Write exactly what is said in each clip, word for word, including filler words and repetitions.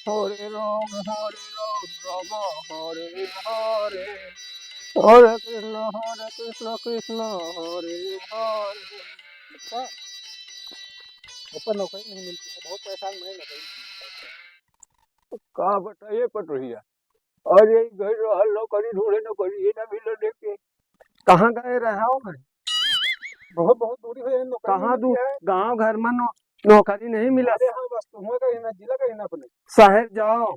हरे राम, हरे राम, राम हरे हरे, हरे कृष्ण, हरे कृष्ण, कृष्ण हरे हरे। अच्छा, ऊपर नौकरी नहीं मिलती है, बहुत परेशान मैं नौकरी नहीं मिलती। का बताइए पटोहिया, अरे घर रहल नौकरी ढूंढे, नौकरी ये ना मिले देखे। कहाँ गए रहे हो भाई? बहुत, बहुत दूरी है, नौकरी कहाँ नहीं दू-, मिलती है। गाँव घर में नौ-, नौकरी नहीं मिला। अरे हाँ, बस तुम का ही ना, जिला का ही ना अपने। शहर जाओ,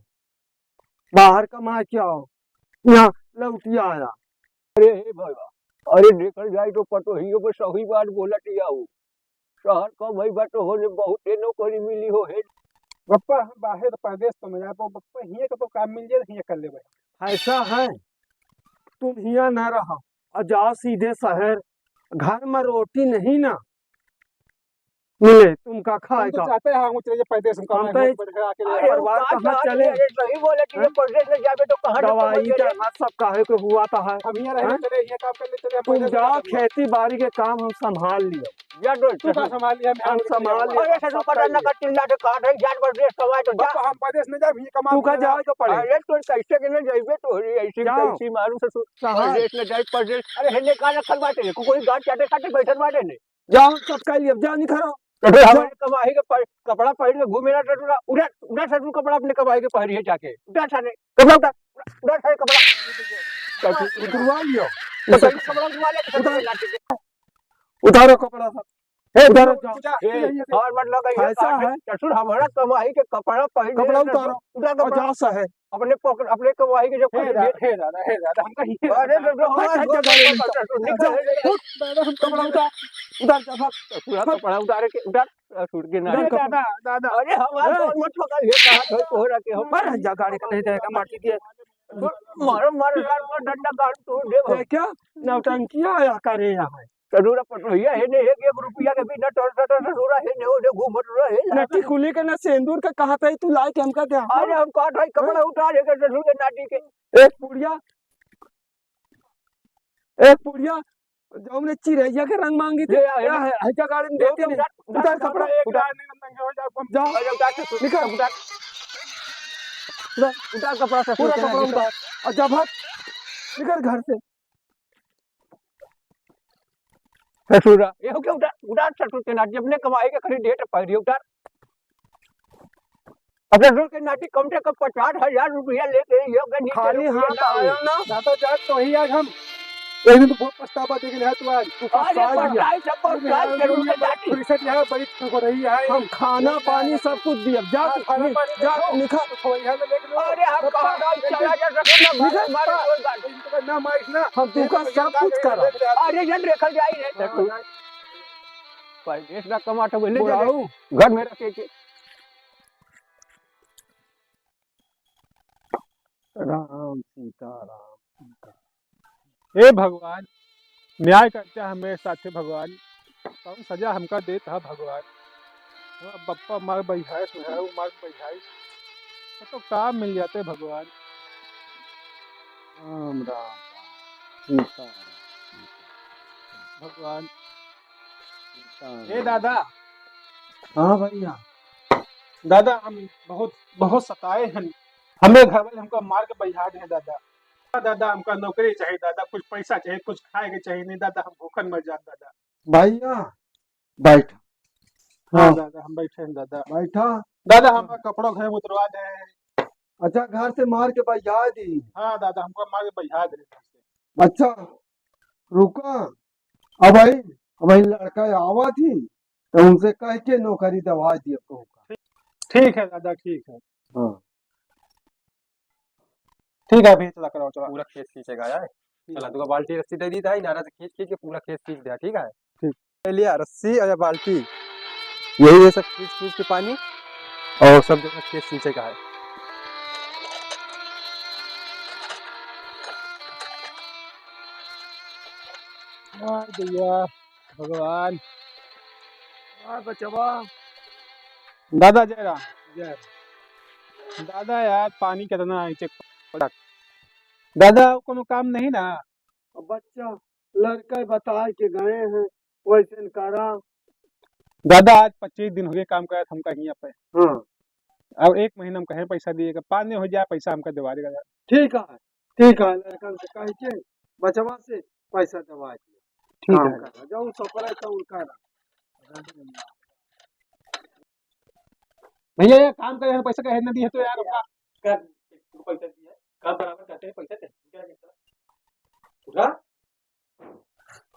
बाहर कमा के आओ, यहाँ लौट आया। अरे हे भगवान, अरे देखल जाए तो पटोहियो पे सही बात बोलत ही आऊ। शहर का भाई बात होले बहुते नौकरी मिली हो हे। बप्पा, हम बाहर परदेश तो में जाए, बप्पा, हियाँ का तो काम मिल जाए, हियाँ कर लेबे। ऐसा है, तुम हियाँ ना रहा और जाओ सीधे शहर, घर में रोटी नहीं ना मिले तुमका खाए हम तो का। चाहते हैं, हम चले जाए परदेश, हम हम कमाए, तो हम बढ़िया आके अरे, परिवार वो कहाँ कहाँ चले? चले? अरे, सही बोले कि ये हैं? परदेश में जाबे तो कहाँ दवाई जाबे? के अनाज सब काहे के हुआ था है? हम यहाँ रहने हैं? चले, ये काम करने चले, हम तुम परदेश में जाओ, जाते हैं। खेती बाड़ी के काम हम संभाल लियो। या तो तू का संभाल लिया, हम हम संभाल लिया। अरे, ससुर, पता ना का चिल्ला के काट है, जान परदेश कमाए तो जा। पापा, हम परदेश में जाए, ये कमा तू का लिया। जाए के पड़े? अरे, तू कैसे के ना जाइबे, तोहरी ऐसी जाओ। कैसी मारू ससुर, कहाँ? परदेश में जाए, परदेश। अरे, हेने का रखल बाटे, को-, कोई गांठ चाटे खाते बैठल बाटे ने। जाओ, सब कह लिया, जाओ, नहीं खड़ा। तो फिर जाओ। हमारे कमाई के पर-, कपड़ा पहन के घूमे ना, टटूरा। उठा, उठा, टटू, कपड़ा अपने कमाई के पहनिए जाके। उठा सारे, कपड़ा उठा, उठा, उठा सारे कपड़ा। टटू, उतरवा लियो। तो सही कपड़ा उतरवा ले, उतार। उतारो कपड़ा सब। हे, उतारो, जाओ। उठा, ए, उठा, उठा। और मत लगाइए, ऐसा काट है। टटू, हमारा कमाई के कपड़ा पहन कपड़ा ले, उतारो। उठा और कपड़ा। जाओ, साहब। अपने पॉकेट, अपने कमाई के जो हे खरीदे। दादा, हे दादा, हे दादा, हम कहीं अरे, तो, तो, हट, हट, हट, हट, हट, हट, निकल, जा, निकल। उठ, दादा, हम कपड़ा उतार, उतार, जा, भाग। पूरा भाग। कपड़ा उतार के, उतार, उतार, सूट के ना। उतार कपड़ा। दादा, दादा। अरे, हमार ए। कौन मत पकड़, ये कहा था, तोहरा के हम। मार, जा, गाड़ी का नहीं देगा, माटी के। मारो, मारो, मारो, मारो, डंडा गाड़, तू दे, ए, क्या? नौटंकिया आया करे यहाँ। टटूरा पटोहिया है ने, एक, एक रुपया के भी न टोर टोर टटूरा है ने, ओने घूमत रहे है। नट्टी खुली के न सेंदूर का कहा था, तू लाए के हमका दे। अरे हम कहा था, कपड़ा हैं? उतार के टटूर के नाटी के। एक पुड़िया, एक पुड़िया, जौने चिरैया के रंग मांगी थी, ये, ये, या है, है क्या गाड़ी में ये देते तो नहीं? उतार, उतार उतार, कपड़ा, उतार। जाओ, अरे उतार, निकल। उतार। उतार, उतार कपड़ा से पूरा सोचना कपड़ा है। उतार। और जा भाग, निकल घर से। ससुरा, ये हो क्या उतार, उतार ससुर के नाटी, अपने कमाई के खरीदे तो पहले उतार। अब ससुर के नाटी कम से कम पचास हजार रुपया लेके ये होगा, नीचे खाली रुपया हाथ ना आयो हो। ना। दादा जात तो ही आज हम। एक दिन तो बहुत पछतावा देख लिया तू आज। तू अरे पछता गया। पछताई सब पछताई, जरूर के जाती। फुर्सत यहाँ बड़ी हो रही है। हम खाना पानी सब कुछ दिया। जा हाँ, तू, खाना पानी जा देखो। तू निकल। तो यहाँ में देख लो। अरे हम कहाँ गाँव चला जा सके ना, मारे, मारे कोई बात। इनको ना मारिस ना। हम तू का सब कुछ करा। अरे जन रेखा जाई रे, हाँ, तू। परदेश ना कमात हो, ले जा रे। बुढ़ाऊ। घर में रखे के। राम सीता, राम सीता। हे भगवान, न्याय करते हमें साथे भगवान, कौन सजा हमका देत है भगवान। अब बप्पा मार बइहाइस, मेहरारू मार बइहाइस, तो, तो काम मिल जाते भगवान। राम, राम, राम। सीता, राम, सीता। भगवान। सीता, ए राम। दादा। हाँ भैया। दादा, हम बहुत, बहुत सताए हैं। हमें घर वाले हमका मार के बइहा दे हैं दादा। दादा, हमका नौकरी चाहिए दादा, कुछ पैसा चाहिए, कुछ खाए के चाहिए नहीं दादा, हम भूखन मर जात दादा। भैया, बैठ। हाँ हाँ। दादा, हम बैठे हैं दादा। बैठा। दादा, हाँ। हमारा कपड़ा घर में उतरवा दे। अच्छा, घर से मार के बइहा दी। हाँ दादा, हमका मार के बइहा दे घर से। अच्छा, रुका, अबही, अबही लड़का आवत ही, तो उनसे कह के नौकरी दवा दिया तो होगा। ठीक है दादा, ठीक है। हाँ। ठीक है, अभी चला कराओ, चला। पूरा खेत खींचेगा यार। ठीक चला, है। तू बाल्टी रस्सी दे दी था, इनारा से खींच खींच के पूरा खेत खींच दिया, ठीक है? ठीक। ले लिया रस्सी और बाल्टी, यही ये सब खींच खींच के पानी और सब जगह खेत सींचे का है। वाह भैया, भगवान, वाह बचवा। दादा जय राम। जय राम। दादा यार, पानी कितना है, चेक कर। दादा, कोनो काम नहीं ना? अब बच्चा, लड़का बताए के गए हैं, वैसे करा। दादा, आज पच्चीस दिन हो गए काम करत हमका हियां पे। हाँ। अब एक महीना में कहे पैसा दिएगा, पाने हो जाए पैसा हमका दिवा देगा। ठीक है, ठीक है, लड़कन से कह के बचवा से पैसा दवा दिया। ठीक काम है। कर, जाऊ सफर है तो उनका ना। भैया, ये काम करे हैं, पैसा कहे ना दिए तो यार, हमका। कर, तू पैसा दिया, काम बराबर करते हैं, पैसा दे। क्या है? उठा।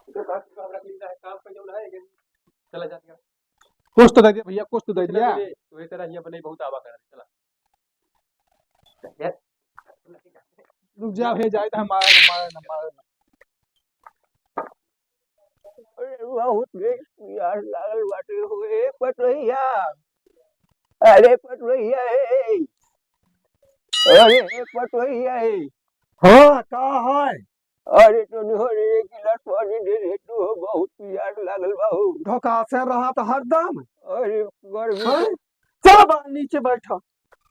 उधर बात, उधर हमरा के लिए है, काम पे जाऊ ना है, ये चला जा दिया। कुछ तो दे दिया भैया, कुछ तो दे कुछ ना दिया। दे दे, तो ये तेरा हियाँ पे नहीं बहुत आवा कर, चला। रुक जा, हे जाए तो हमारा, हमारा, हमारा। अरे, बहुत देर प्यास लागल बाटे हो, ए पटोहिया। अरे पटोहिया, ए। अरे, ए पटोहिया, ए। हाँ, का है? अरे, तो निहो रे, एक गिलास पानी दे दे, तू हो, बहुत प्यास लागल बा हो। ढोका से रहा तो हरदम। अरे, गर्मी हाँ? से चल बा, नीचे बैठा।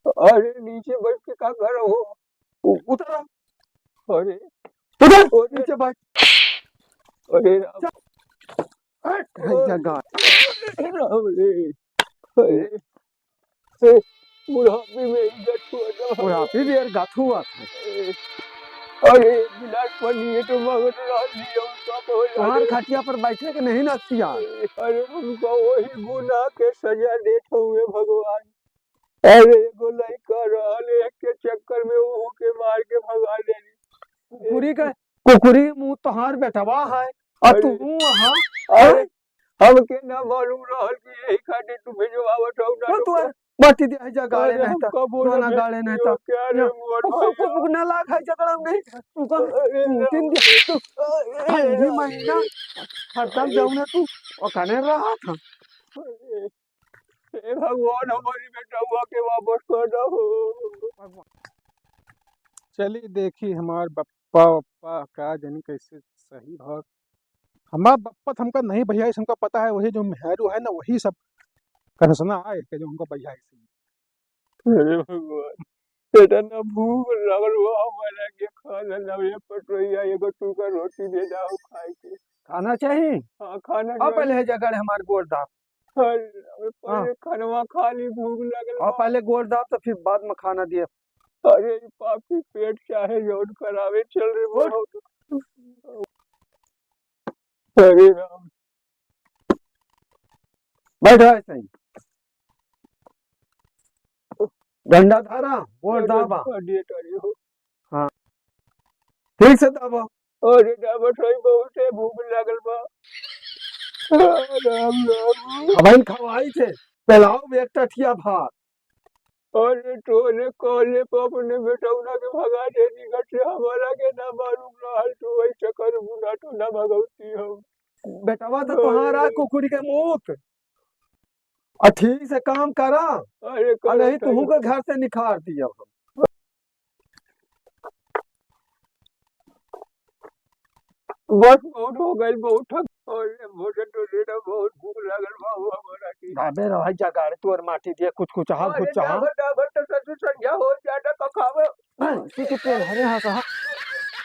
अरे, नीचे बैठ के का करो हो? उ-, उतर। अरे। उतर, अरे। नीचे बैठ। अरे राम। चल। हट, हट, जा, गाय। राम रे। अरे। ए, बुढ़ापे में ही गठुआ ना। बुढ़ापे में यार गठुआ था। अरे, गिलास पानी ये तो मांगत रहल जी, हम सब हो तुम्हार जाए। खटिया पर बैठे के नहीं नतिया। अरे, हमका वही गुनाह के सजा देत हुए भगवान। अरे, एगो लइका रहल, एक के चक्कर में ओहू के मार के भगा देली। कुकुरी के, कुकुरी के मुंह तोहार बेटवा है, और अरे, तू वहाँ, अरे, हाँ? हमके ना मालूम रहल कि यही खातिर तू भेजवावत हऊ ना तो तू तो। माटी दे, है जा गाड़े अरे, नहीं हम तो, कबो ना ना गाड़े नहीं भेजतियो, तो। क्या रे ना, मोर तू, तू, भैया? तू ना लाग है झगड़ा में नहीं, तू का, अरे, तू ना। तीन दिन, तू, अरे, ठंडी महीना, हरदम जाऊ ना तू, ओकने रहा था। अरे। हे भगवान, हमारी बेटवा के वापस कर दो। चली देखी हमार बप्पा, बप्पा का जानी कैसे सही भाग। हमार बप्पा तो हमका नहीं भैया, हमका पता है, वही जो मेहरू है ना, वही सब करसना आए के जो हमका भैया। अरे भगवान, बेटा ना भूख लागल बा, हमारा के खाना ना, ये पटोहिया, एगो टुकड़ा रोटी दे दाओ खाए के। खाना चाहिए? हाँ, खाना और चाहिए। पहले है जगह हमार गोड़ दाब। अरे, हाँ। पहले खनवा खा ली, भूख लागल और बा। पहले गोड़ दाब तो फिर बाद में खाना दिए। अरे, ई पापी पेट चाहे जौन करावे चल रे उठ। बाबा। अरे राम। बैठा है सही। डंडा धारा, गोड़ अरे, दाबा। अरे, अरे, हो। हाँ। ठीक से दाबा। अरे, दाबा, सही बहुत है, भूख लागल बा। राम, राम। अब इन खवाई थे, पेलाओ एक टठिया भात। अरे, तोरे कहले पे अपने बेटौना के भगा देनी घर से, हमारा के ना मालूम रहल, तू ऐसे करबू ना, तो ना भगौती हम। बेटवा तो तोहार कुकुरी के मूत। और ठीक से काम करा, अरे, और नहीं तुहू के घर से निखार दिया हम। बस बहुत हो गइल, बहुत थक, अरे, भोजन तो दे दो, बहुत भूख लागल बा हो हमारा के। दाबे रह, जगाड़े तोर माटी दिया, कुछ कुछ हाथ अरे, कुछ चाहा। दाबे, दाबे तो ससुर संझा हो जाता, तो खावे। हाँ, तू तो पेल हरे हाँ कहा।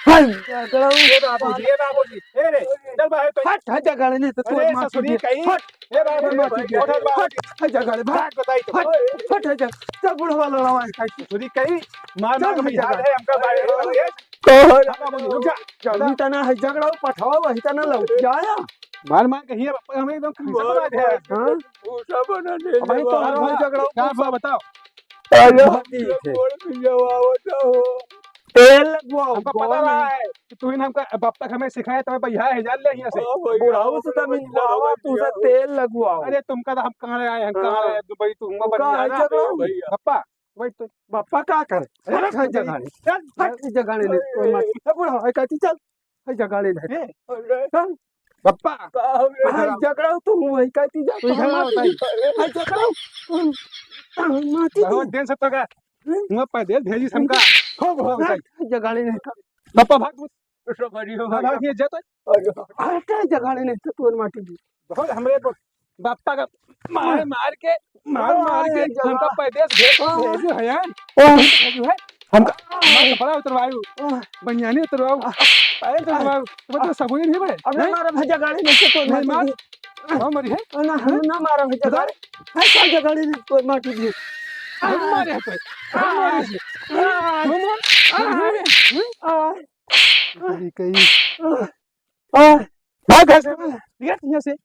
हाँ, जगाड़े। ए बाबूजी, ए बाबूजी, ए रे, चल बाहर तो। हट, हट, जगाड़े नहीं तो तोर अरे, माटी ससुरी दिया। कहीं। हट। ए बाबू, ए बाबू, ए बाबू, हट, हट, हट, जगाड़े, भाग। बात बताई तो। हट, हट, हट, चल, बुढ़वा लड़ावा है, काहे की? ससुरी कहीं, मार, चल, मार के हट, बिहार जगाड़े। है, हमका बाहर हो गए। तो हाँ, बाबू, रुक जा। जल्दी तना है, जगाड़े, पठावा, वही तना लौट जाया। मार, मार कहीं, अब हमें एकदम खीसा बना दे। हाँ? भूसा बना दे, अब भाई तो बाबा। हर भाई जगाड़े, का बा, बताओ। अरे, बहुत हम ठीक है। गोड़ में जवावत हो। तेल लगवाओ, हमका पता गोड़ रहा में। है कि तू ही हमका, अब तक हमें सिखाए, तो भैया है, जान ले यहाँ से। हाँ, भैया, बुढ़ाऊ से तो हमरे मिलवाओ, बुढ़ाऊ तू से भैया। तेल लगवाओ। अरे, तुमका तो हम कहाँ ले आए हैं, कहाँ हाँ। ले आए, दुबई, तू हमका तुमका बनिया है ना, जगह हो। भैया। बप्पा, भाई तो बप्पा का करे? अरे, हट, हट, जगह नहीं। चल, हट, जगह नहीं, नहीं, कोई मत। ए, बुढ़ाऊ, है कहती, चल। है जगह नहीं, नहीं। ए, अरे। चल। बप्पा। का हो गया? है जगह, तू वही कहती, जा, तू तो इधर मत आओ, भाई। अरे। है जगह। माटी बहुत दिन से तो का हुआ पैदल भेजी हमका। हो, हो, हो, हट, जगाड़े नहीं था। पापा, भाग, भाग। भाग, भाग, ये जा तो। अरे। हट, जगाड़े नहीं था, तोर माटी दी। बहुत हमरे ब-, बापा का मार, मार के, मार, मार के, अरे, जगा। हमका पैदल भे-, हाँ। भेजू है यार। हाँ। भेजू है। हमका, हमका कपड़ा उतरवायू। हाँ। बनियानी उतरवायू। हाँ। पैर उतरवायू। तो मतलब सबूत नहीं भाई। अब ना हैं? मारा भाई, जगाड़े नहीं था, तोर नहीं माटी मार। दी। हाँ, मरी है? ना, हम ना मारा भाई, जगाड़े। है, क्या जगाड़े नहीं, तोर माटी दी। हम मारे हैं तो, हम मारे हैं। हम मारे हैं। कहीं, कहीं। आ, भाग यहाँ से, निकल यहाँ से।